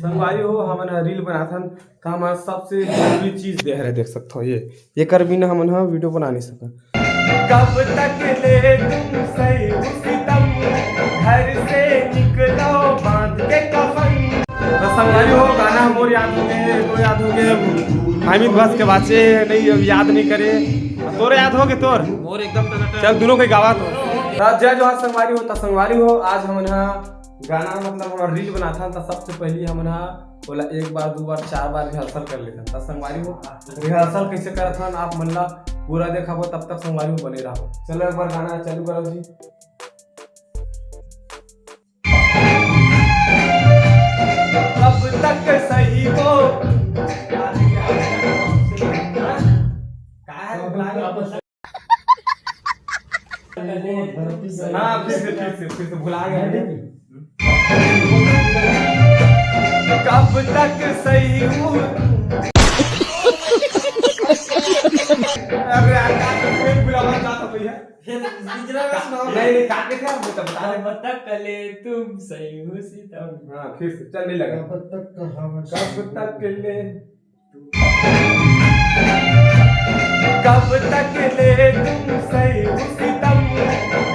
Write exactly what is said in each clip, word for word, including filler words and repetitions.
संगवारी हो, हमन ह रील बनाथन, त हमर सबसे जरूरी चीज दे हरे, देख सकत हो, ये, एकर बिना हमन ह वीडियो बना नहीं सकत। कब तक ले तुम सही सितम, घर से निकलो बांध के कफन। त संगवारी हो, गाना मोर याद हो गए, तो याद हो गए, हामिद बस के बाचे नहीं, अब याद नहीं करे। तोर याद हो गए तोर? मोर एकदम टनाटन। चल, दोनों के गावा तो। त जय जोहार संगवारी हो। त संगवारी हो, आज हमन ह गाना, मतलब, हमर रील बनाथन, त सबसे पहली हमन ह ओला एक बार, दो बार, चार बार रिहर्सल कर लेथन। त संगवारी हो, रिहर्सल कैसे करत हन, आप मन ला पूरा देखाबो, तब तक संगवारी हो बने रहो। चलो, एक बार गाना चालू करो जी। अब तक सही वो हाँ, फिर से, फिर से, फिर से भुला गया। कब तक सही हूँ? अरे यार, क्या तो फिर बुलावा जाता भैया। फिर गुजरा का सुनाओ। नहीं, नहीं, काके थे आप, बता, बता दे। कब तक ले तुम सही हो सितम। हाँ, फिर से, चल, नहीं लगा। कब तक हम कब तक ले कब तक ले तुम सही हो सितम,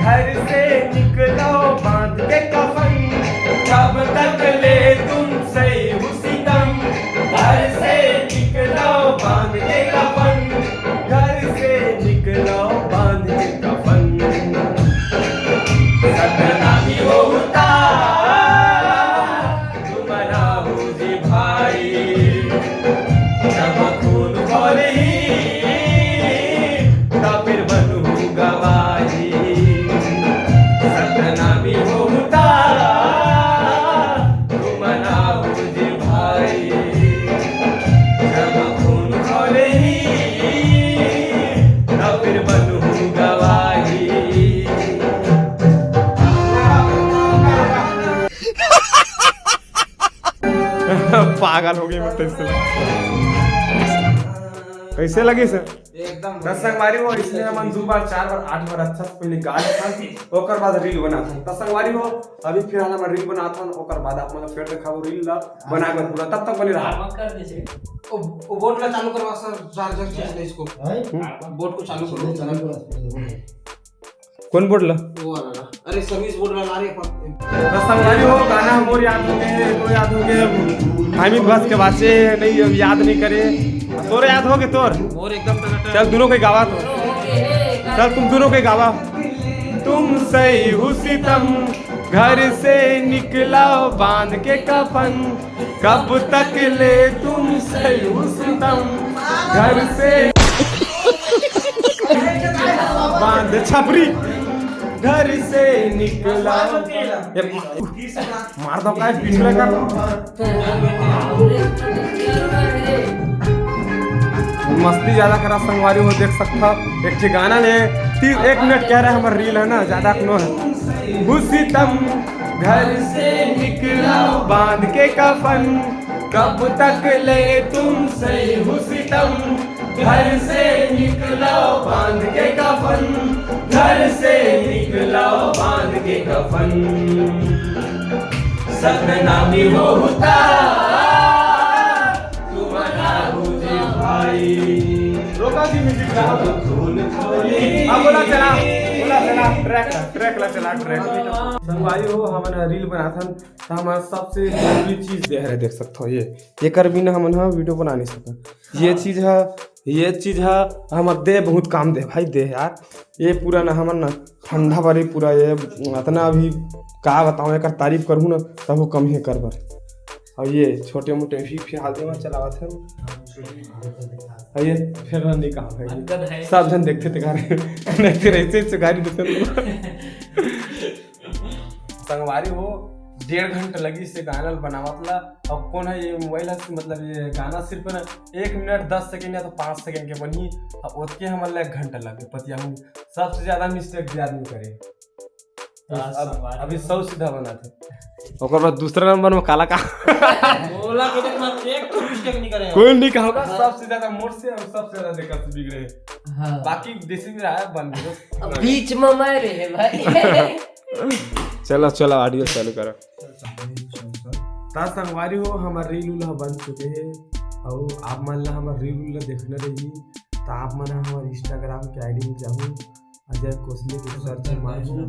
घर से निकलो बांध के कफन। कब तक ले तुम सही हो सितम, घर से निकलो बांध के कफन, घर से निकलो बांध के कफन। सतनामी होता तुम्हारा हो जी भाई, जब खून खोलही, तब फिर बनहू गवाही। सतनामी होता, तुम ना हो जी भाई, जब खून खोलही, तब फिर बनहू गवाही। पागल हो गई मैं, कैसे लगी? कैसे लगी सर? एकदम त संगवारी हो, इसलिए हमन दो बार, चार बार, आठ बार अच्छा से पहले गा लेथन, ओकर बाद रील बनाथन। त संगवारी हो, अभी फिलहाल हमन रील बनाथन, ओकर बाद आप मन ला फिर देखाबो रील ला बना के पूरा, तब तक बने रहा। वो, वो बोर्ड ला चालू करवा सर, चार्जर चीज ले इसको। हैं? बोर्ड को चालू करो। चालू करो। कौन बोर्ड ला? वो वाला ना। अरे, सर्विस बोर्ड ला ला रे अपन। त संगवारी हो, गाना मोर याद हो गए, तो याद हो गए। हामिद बस के बाचे नहीं, अब याद नहीं करे। तोर याद हो गए तोर? मोर एकदम टनाटन। चल, दोनों के गावा तो। चल, तुम दोनों के गावा। तुम सही हो सितम, घर से निकलो बांध के कफन। कब तक ले तुम सही हो सितम, घर से बांध छपरी, घर से निकला। ये मा-, मार दो काय पिछले का। मस्ती ज्यादा करा संगवारी हो, देख सकता एक ठे गाना ले तीस एक मिनट कह रहा है, हमारा रील है ना, ज्यादा नो है। हो सितम, घर से निकलो बांध के कफन, कब तक ले तुम सही हो सितम, घर से निकलो बांध के कफन, घर से निकलो बांध के कफन। सतनामी होता तुम्हारा हो जी भाई। रोका जी म्यूजिक का। खून खोले। अब बोला चला, बोला चला, ट्रैक ला, ट्रैक ला चला, ट्रैक। संगवारी हो, हमन रील बनाथन, त हमर सबसे जरूरी चीज दे हरे, देख सकत हो, ये, एकर बिना हमन ह वीडियो बना नहीं सकत। ये चीज ह, ये चीज ह हमर देह बहुत काम दे भाई, देह यार। ये पूरा ना हमन ना ठंडा बारी पूरा ये अतना अभी का बताऊं, एकर तारीफ करहूं ना तब वो कम ही करबर। और ये छोटे मोटे भी फिलहाल दे में चलावत है। और ये फिर नहीं कहा भाई। हरकत है। सब जन देखते ते गारी। नहीं तेरे ऐसे ऐसे गारी देते। संगवारी हो, डेढ़ घंटा लगी से गाना ल बनावत ला। अब कौन है ये मोबाइल है, मतलब ये गाना सिर्फ ना एक मिनट दस सेकंड या तो पाँच सेकंड के बनी, अब ओतके हमन ला एक घंटा लगे पतिया हूँ। सबसे ज्यादा मिस्टेक भी आदमी करे। हाँ, अब, संगवारी अभी हो। सौ सीधा बना थे, ओकर बाद दूसरा नंबर में काला का। बोला के देख, मैं एक ठो मिस्टेक नहीं करे। कोई नहीं कहा होगा, हाँ। सबसे ज्यादा मोर से और सबसे ज्यादा देखा से बिगड़े। हाँ। बाकी देसी भी रहा है, बन गए। अब बीच में मैं रहे भाई। चलो, चलो, ऑडियो चालू करो। त संगवारी हो, हमर रील उल ह बन चुके हे, अउ आप मन ला हमर रील उल ला देखना रही, त आप मन ह हमर Instagram के आईडी में जाहू, अजय कोसली के सर्च मारहू।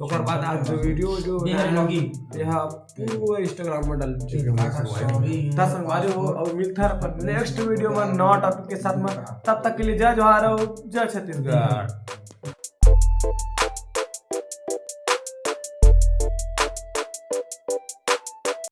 ओकर बाद आज जो वीडियो जो बनाए हन, तेहा पूरा Instagram में डाल चुके हन संगवारी। त संगवारी हो, अउ मिलथन अपन नेक्स्ट वीडियो में नवा टॉपिक के साथ में। तब तक के लिए जय जोहार अउ जय छत्तीसगढ़।